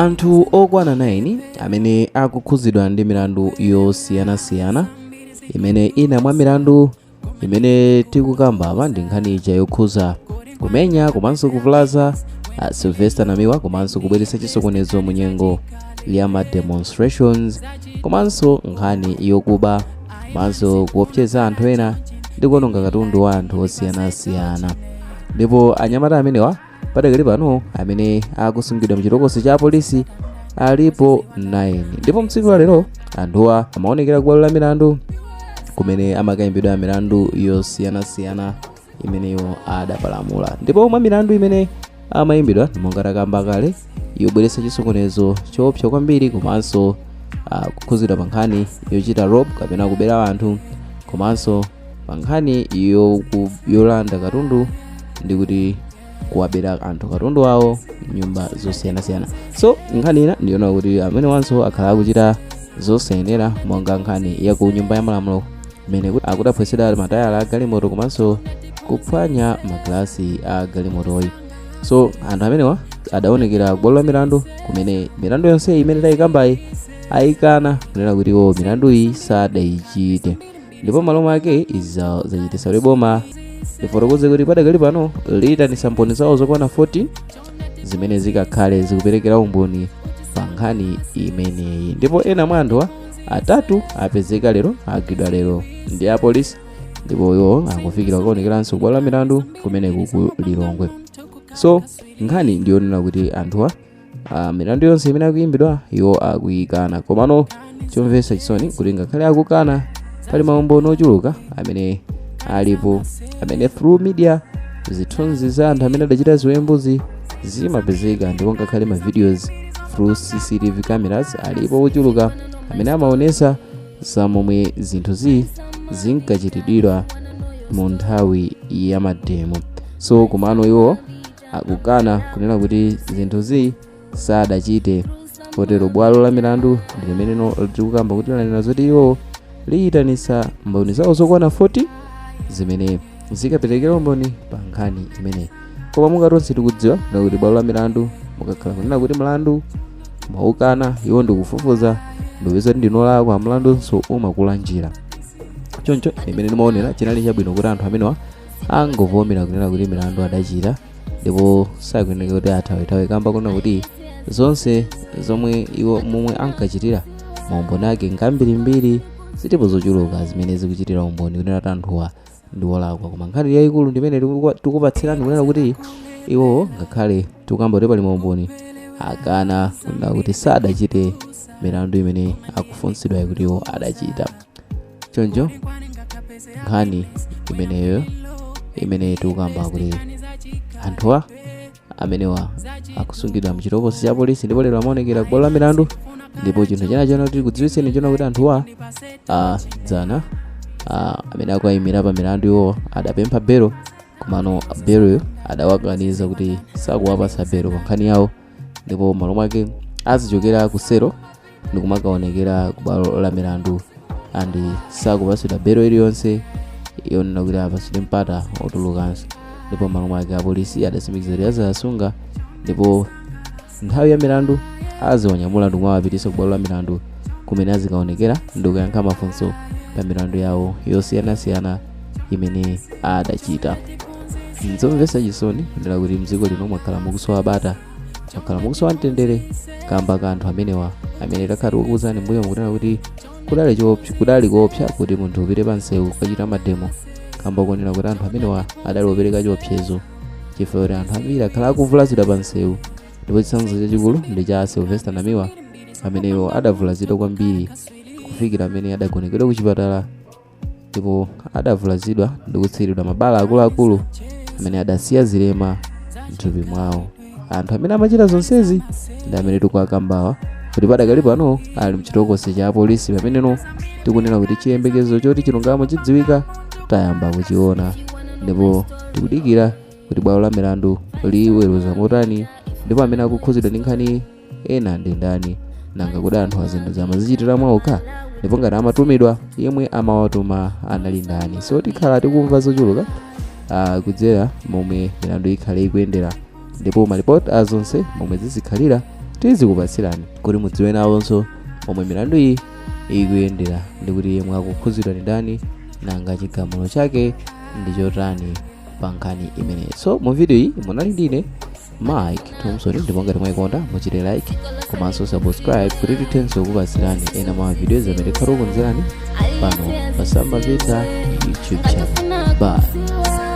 Anthu okwana 9 amene akukhuzidwa ndi milandu yosiyanasiyana, imene ina mwa milandu imene tikukamba apa ndi nkhani ija yokhuza kumenya komanso kuvulaza Sylvester Namiwa, komanso kubweretsa chisokonezo mu nyengo ya ma demonstrations, komanso nkhani yokuba komanso kuopseza anthu ena ndi kuononga katundu wa anthu osiyanasiyana. Ndipo anyamata amenewa padakali pano amene akusungidwa mchitokosi cha apolisi alipo 9. Ndipo mtsiku la lero anthuwa amaonekera kubwalo la milandu kumene amakayimbidwa milandu yosiyanasiyana imeneyo adapalamula. Ndipo mwa milandu imene amayimbidwa, monga takamba kale, yobweretsa chisokonezo choopsa kwambiri, komanso kukhuzidwa pa nkhani yochita rob kapena kubera anthu, komanso pa nkhani yolanda katundu ndi kuti kuwabera anthu katundu wawo nyumba zosiyanasiyana. So nkhani ina ndiyona kuti amene wanso akhala akuchita zosayenera, monga nkhani ya ku Nyumba ya Malamulo imene akudaphwesera matayala a galimoto komanso kuphwanya magalasi a galimotoyi. So anthu amenewa adaonekera kubwalo la milandu kumene milandu yonse imene tayikambayi ayikana, kunena kuti iwo milanduyi sadayichite. Ndipo malo mwake izi zachititsa kuti boma lifotokoze kuti padakali pano liyitanitsa mboni zawo zokwana 14 zimene zikakhale zikuperekera umboni pa nkhani imeneyi. Ndipo ena mwa anthuwa, atatu apezeka lero, agwidwa lero ndi apolisi, ndipo iwo angofikira kukaonekeranso kubwalo la milandu kumeneku ku Lilongwe. So nkhani ndiyonena kuti anthuwa, milandu yonse imene akuyimbidwa iwo akuyikana. Komano chomvetsa chisoni kuti ngakhale akukana, pali maumboni ochuluka amene alipo, amene through media zithunzi za anthu amene adachita ziwembuzi zimapezeka, ndipo ngakhale ma videos through CCTV cameras alipo ochuluka amene amaonesa za momwe zinthuzi zinkachitidwira mu nthawi ya mademo. So komano iwo akukana kunena kuti zinthuzi sadachite. Kotero bwalo la milandu ndi limene tikukamba kuti lanena zoti iwo liyitanitsa mboni zawo zokwana 40 zimene zikaperekera umboni pa nkhani imeneyi. Koma monga tonse tikudziwa kuti bwalo la milandu mukakhala kunena kuti mlandu mwaukana, iwo ndikufufuza ndikupeza kuti ndinolakwa, mlandunso umakula njira. Choncho imene ndimaonera, chinali chabwino kuti anthu amenewa angovomera kunena kuti milandu adachita, ndipo sakuyeneka kuti athawethawe, kamba kunena kuti zonse zomwe iwo momwe ankachitira, maumboni ake ngambirimbiri, zilipo zochuluka zimene zikuchitira umboni kunena kuti anthuwa ndi wolakwa. Koma nkhani yayikulu ndimene tikupatsirani, kunena kuti iwo ngakhale tikukamba kuti pali maumboni, akana kunena kuti sadachite milandu imene akufunsidwa kuti iwo adachita. Choncho nkhani imeneyo imene tikukamba kuti anthuwa amenewa akusungidwa mchitokosi cha polisi, ndipo lero amaonekera kubwalo la milandu. Ndipo chinthu china chona kuti tikudziwitseni chona kuti anthuwa, dzana amene akuyimira pa milandu iwo adapempha belo, komano beloyo adawakaniza kuti sakuwapatsa belo pa nkhani yawo, ndipo malo mwake azichokera ku selo ndikumakaonekera ku bwalo la milandu and sakupatsidwa belo iliyonse yonena kuti apatsidwe mpata otulukanso. Ndipo malo mwake apolisi adatsimikiza kuti aziwasunga, ndipo nthawi ya milandu aziwanyamula ndikumawapititsa ku bwalo la milandu kumene azikaonekera ndikuyankha mafunso pa milandu yawo yosiyanasiyana imene adachita. Nzomvetsa chisoni kunena kuti mdziko lino mwakhala mukusowa bata, mwakhala mukusowa mtendere kamba ka anthu amenewa amene takhala tikukuwuzani mbuyo mukunena kuti kudali koopsa kuti munthu upite pa msewu kukachita mademo, kamba kunena kuti anthu amenewa adali opereka chiopsezo, chifukwa kuti anthu ambiri akhala akuvulazidwa pa msewu. Ndipo chitsanzo chachikulu ndi cha Sylvester Namiwa, ameneyo adavulazidwa kwambiri kufikira amene adagonekedwa ku chipatala, ndipo adavulazidwa ndi kutsiridwa mabala akuluakulu amene adasiya zilema mthupi mwawo. Anthu amene amachita zonsezi ndi amene tikuwakambawa kuti padakali pano ali mchitokosi cha apolisi, pameneno tikunena kuti chiyembekezo choti chilungamo chidziwika tayamba kuchiona, ndipo tikudikira kuti bwalo la milandu liweruza motani, ndipo amene akukhuzidwa ndi nkhani ena ndi ndani. Nanga kodi anthu azinthu amazichitira mwaokha? Ndipo ngati amatumidwa, yemwe amawatuma anali ndani? So tikhala tikumva zochuluka kudzera momwe milandu ikhale ikuyendera, ndipo malipoti azonse momwe zizikhalira Tizikupatsirani kuti mudziwe nawonso momwe milandu iyi ikuyendera ndi kuti yemwe akukhuzidwa ndi ndani, nanga chigamulo chake ndi chotani pa nkhani imeneyi. So mu video iyi munali ndine Mike Thompson, ndipo ngati mwayikonda muchite like komanso subscribe kuti tithenso kupatsirani ena mwa videos amene tikhala tikukonzerani pano pa Samba Vita YouTube channel. Bye.